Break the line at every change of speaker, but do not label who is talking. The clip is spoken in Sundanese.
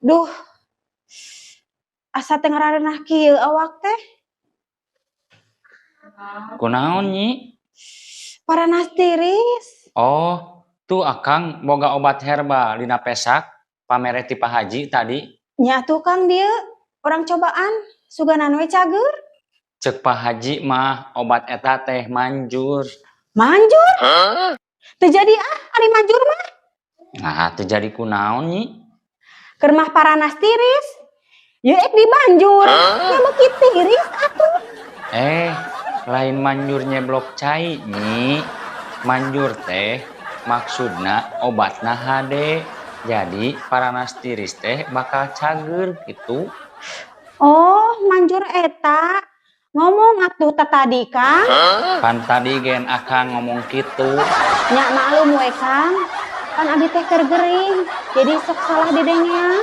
Duh. Asa teu ngarareunah kieu awak teh.
Kunaon, Nyi?
Paranas tiris.
Oh, tuh Akang boga obat herbal dina pesak pamere ti Pak Haji tadi.
Nya atuh, Kang, dieu urang cobaan, suganan we cager.
Cek Pak Haji mah obat eta teh manjur.
Manjur? Teu jadi ah, ari manjur mah.
Nah, teu jadi kunaon, Nyi?
Keur mah paranas tiris. Ye ek dibanjur. Ya beuki tiris atuh.
Eh, lain manjur nyeblok cai, Nyi. Manjur teh maksudna obatna hade. Jadi paranas tiris teh bakal cager gitu.
Oh, manjur eta. Ngomong atuh tadi, Kang.
Pan tadi gen Akang ngomong gitu.
Nya maklum we, Kang. Pan abi teh keur gering, jadi sok salah didengean.